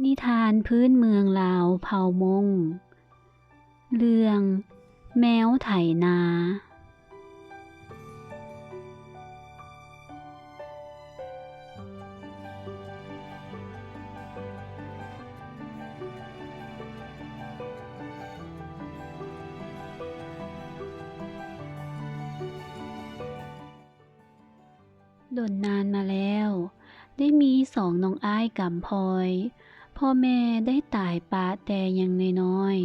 ນິທານພື້ນເມືອງລາວເຜົ່າມົ້ງ ເລື່ອງແມວໄຖນາ. ດົນນານມາແລ້ວ ໄດ້ມີສອງນ້ອງອ້າຍກຳພ້ອຍ ພໍ່ແມ່ໄດ້ຕາຍປະແຕ່ຍັງນ້ອຍ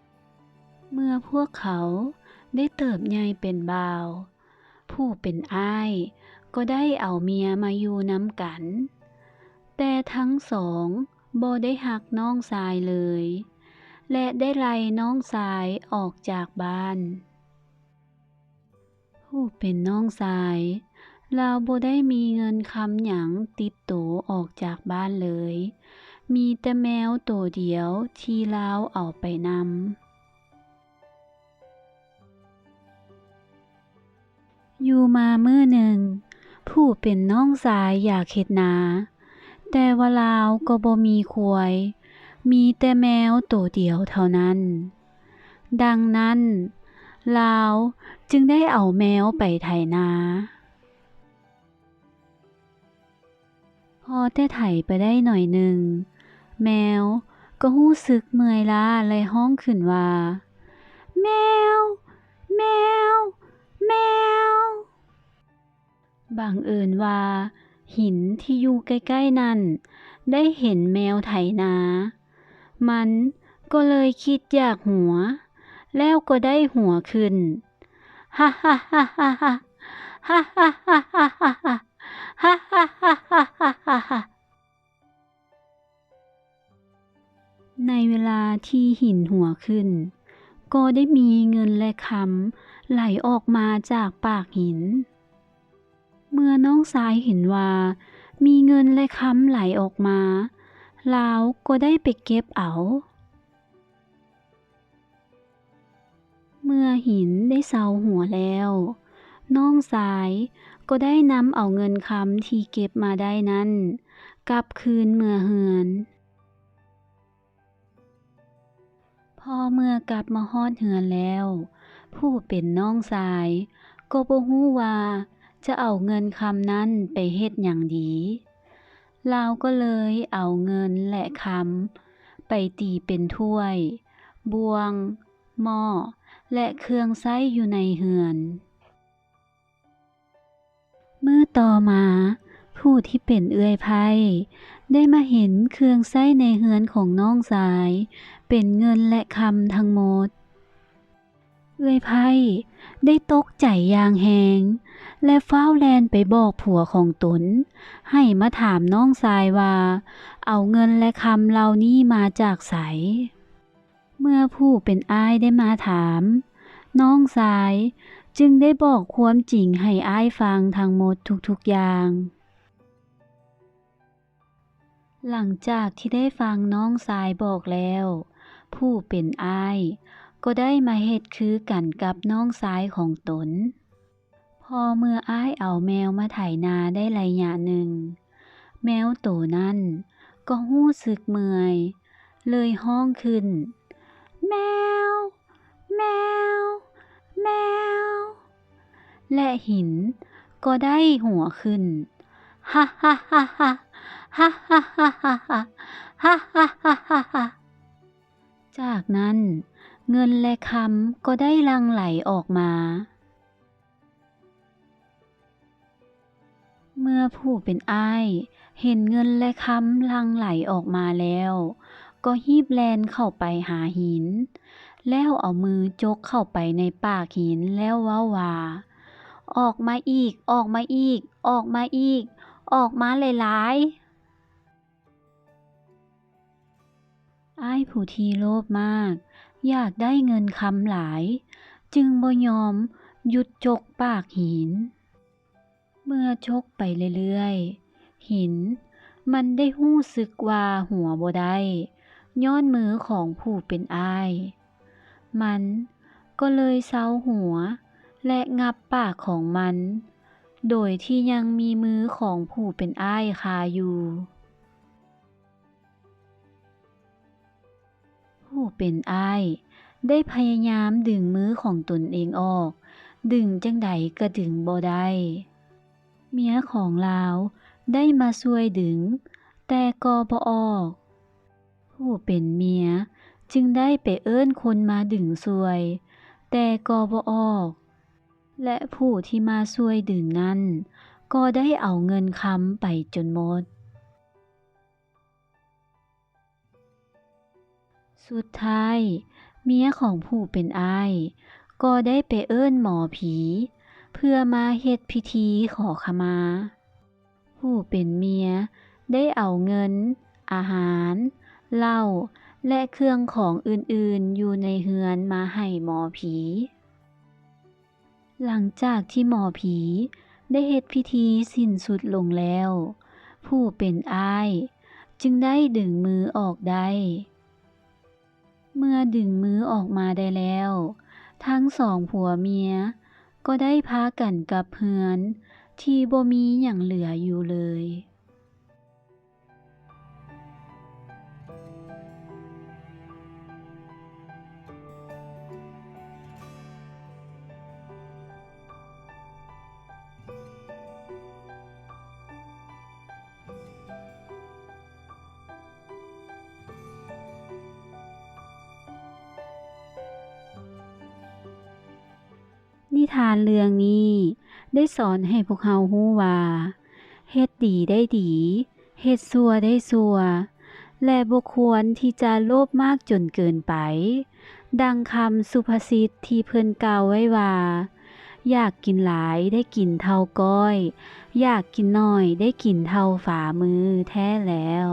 ໆ. ເມື່ອພວກເຂົາໄດ້ເຕີບໃຫຍ່ເປັນບ່າວ, ຜູ້ເປັນອ້າຍກໍໄດ້ເອົາເມຍມາຢູ່ນຳກັນ, ແຕ່ທັງສອງບໍ່ໄດ້ຮັກນ້ອງຊາຍເລີຍ ແລະ ໄດ້ໄລ່ນ້ອງຊາຍອອກຈາກບ້ານ. ຜູ້ເປັນນ້ອງຊາຍ ລາວບໍ່ໄດ້ມີເງິນຄຳຫຍັງຕິດໂຕອອກຈາກບ້ານເລີຍ, ມີແຕ່ແມວໂຕດຽວທີ່ລາວເອົາໄປນຳ. ຢູ່ມາມື້ໜຶ່ງ, ຜູ້ເປັນນ້ອງຊາຍຢາກເຮັດນາ, ແຕ່ວ່າລາວກໍບໍ່ມີຄວາຍ, ມີແຕ່ແມວໂຕດຽວເທົ່ານັ້ນ. ດັ່ງນັ້ນ, ລາວຈຶ່ງໄດ້ເອົາແມວໄປໄຖນາ. ພໍແຕ່ໄຖໄປໄດ້ໜ້ອຍໜຶ່ງ, ແມວກໍຮູ້ສຶກເມື່ອຍລ້າ ແລະ ຮ້ອງຂຶ້ນວ່າ, ແມວ! ແມວ! ແມວ! ບັງເອີນວ່າຫີນທີ່ຢູ່ໃກ້ໆນັ້ນໄດ້ເຫັນແມວໄຖນາ, ມັນກໍເລີຍຄິດຢາກຫົວ, ແລ້ວກໍໄດ້ຫົວຂຶ້ນ. ຮາຮາຮາຮາ ຮາຮາຮາຮາ ຮາຮາຮາຮາ ຮາຮາຮາຮາ. ໃນເວລາທີ່ຫີນຫົວຂຶ້ນ, ກໍໄດ້ມີເງິນ ແລະ ຄຳໄຫຼອອກມາຈາກປາກຫີນ. ເມື່ອນ້ອງຊາຍເຫັນວ່າມີເງິນ ແລະ ຄຳໄຫຼອອກມາ, ລາວກໍໄດ້ໄປເກັບເອົາ. ເມື່ອຫີນໄດ້ເຊົາຫົວແລ້ວ, ນ້ອງຊາຍກໍໄດ້ນຳເອົາເງິນຄຳທີ່ເກັບມາໄດ້ນັ້ນກັບຄືນເມືອເຮືອນ. ພໍເມື່ອກັບມາຮອດເຮືອນແລ້ວ, ຜູ້ເປັນນ້ອງຊາຍກໍບໍ່ຮູ້ວ່າຈະເອົາເງິນຄຳນັ້ນໄປເຮັດຫຍັງດີ. ລາວກໍເລີຍເອົາເງິນ ແລະ ຄຳໄປຕີເປັນຖ້ວຍ, ບ່ວງ, ໝໍ້ ແລະ ເຄື່ອງໃຊ້ຢູ່ໃນເຮືອນ. ມື້ຕໍ່ມາ, ຜູ້ທີ່ເປັນເອື້ອຍໃພ້ໄດ້ມາເຫັນເຄື່ອງໃຊ້ໃນເຮືອນຂອງນ້ອງຊາຍເປັນເງິນ ແລະ ຄຳທັງໝົດ. ເອື້ອຍໃພ້ໄດ້ຕົກໃຈຢ່າງແຮງ ແລະ ຟ້າວແລ່ນໄປບອກຜົວຂອງຕົນໃຫ້ມາຖາມນ້ອງຊາຍວ່າເອົາເງິນ ແລະ ຄຳເຫຼົ່ານີ້ມາຈາກໃສ. ເມື່ອຜູ້ເປັນອ້າຍໄດ້ມາຖາມ, ນ້ອງຊາຍຈຶ່ງໄດ້ບອກຄວາມຈິງໃຫ້ອ້າຍຟັງທັງໝົດທຸກໆຢ່າງ. ຫຼັງຈາກທີ່ໄດ້ຟັງນ້ອງຊາຍບອກແລ້ວ, ຜູ້ເປັນອ້າຍກໍໄດ້ມາເຮັດຄືກັນກັບນ້ອງຊາຍຂອງຕົນ. ພໍເມື່ອອ້າຍເອົາແມວມາໄຖນາໄດ້ໄລຍະໜຶ່ງ, ແມວໂຕນັ້ນກໍຮູ້ສຶກເມື່ອຍ, ເລີຍຮ້ອງຂຶ້ນ, ແມວ! ແມວ! ແມວ! ແລະ ຫີນກໍໄດ້ຫົວຂຶ້ນ, ຮາຮາຮາຮາ ຮາຮາຮາຮາ ຮາຮາຮາຮາ. ຈາກນັ້ນເງິນ ແລະ ຄຳກໍໄດ້ຫຼັ່ງໄຫຼອອກມາ. ເມື່ອຜູ້ເປັນອ້າຍເຫັນເງິນ ແລະ ຄຳຫຼັ່ງໄຫຼອອກມາແລ້ວ, ກໍຮີບແລ່ນເຂົ້າໄປຫາຫີນ, ແລ້ວເອົາມືຈົກເຂົ້າໄປໃນປາກຫີນ ແລ້ວເວົ້າວ່າ, ອອກມາອີກ, ອອກມາອີກ, ອອກມາອີກ, ອອກມາຫຼາຍໆ. ອ້າຍຜູ້ທີ່ໂລບມາກ ຢາກໄດ້ເງິນຄຳຫຼາຍ, ຈຶ່ງບໍ່ຍອມຢຸດຈົກປາກຫີນ. ເມື່ອຈົກໄປເລື້ອຍໆ, ຫີນມັນໄດ້ຮູ້ສຶກວ່າຫົວບໍ່ໄດ້ ຍ້ອນມືຂອງຜູ້ເປັນອ້າຍ. ມັນກໍເລີຍເຊົາຫົວ ແລະ ງັບປາກຂອງມັນ ໂດຍທີ່ຍັງມີມືຂອງຜູ້ເປັນອ້າຍຄາຢູ່. ຜູ້ເປັນອ້າຍໄດ້ພະຍາຍາມດຶງມືຂອງຕົນເອງອອກ, ດຶງຈັ່ງໃດກໍດຶງບໍ່ໄດ້. ເມຍຂອງລາວໄດ້ມາຊ່ວຍດຶງ, ແຕ່ກໍບໍ່ອອກ. ຜູ້ເປັນເມຍຈຶ່ງໄດ້ໄປເອີ້ນຄົນມາດຶງຊ່ວຍ, ແຕ່ກໍບໍ່ອອກ. ແລະ ຜູ້ທີ່ມາຊ່ວຍດຶງນັ້ນ ກໍໄດ້ເອົາເງິນຄຳໄປຈົນໝົດ. ສຸດທ້າຍ, ເມຍຂອງຜູ້ເປັນອ້າຍກໍໄດ້ໄປເອີ້ນໝໍຜີ ເພື່ອມາເຮັດພິທີຂໍຂະມາ. ຜູ້ເປັນເມຍໄດ້ເອົາເງິນ, ອາຫານ, ເຫຼົ້າ ແລະ ເຄື່ອງຂອງອື່ນໆຢູ່ໃນເຮືອນມາໃຫ້ໝໍຜີ. ຫຼັງຈາກທີ່ໝໍຜີໄດ້ເຮັດພິທີສິ້ນສຸດລົງແລ້ວ, ຜູ້ເປັນອ້າຍຈຶ່ງໄດ້ດຶງມືອອກໄດ້. ເມື່ອດຶງມືອອກມາໄດ້ແລ້ວ, ທັງສອງຜົວເມຍກໍໄດ້ພາກັນກັບເຮືອນທີ່ບໍ່ມີຫຍັງເຫຼືອຢູ່ເລີຍ. ນິທານເລື່ອງນີ້ໄດ້ສອນໃຫ້ພວກເຮົາຮູ້ວ່າ ເຮັດດີໄດ້ດີ, ເຮັດຊົ່ວໄດ້ຊົ່ວ ແລະ ບໍ່ຄວນທີ່ຈະໂລບມາກຈົນເກີນໄປ. ດັ່ງຄຳສຸພາສິດທີ່ເພິ່ນກ່າວໄວ້ວ່າ, ຢາກກິນຫຼາຍໄດ້ກິນເທົ່າກ້ອຍ, ຢາກກິນໜ້ອຍໄດ້ກິນເທົ່າຝ່າມືແທ້ແລ້ວ.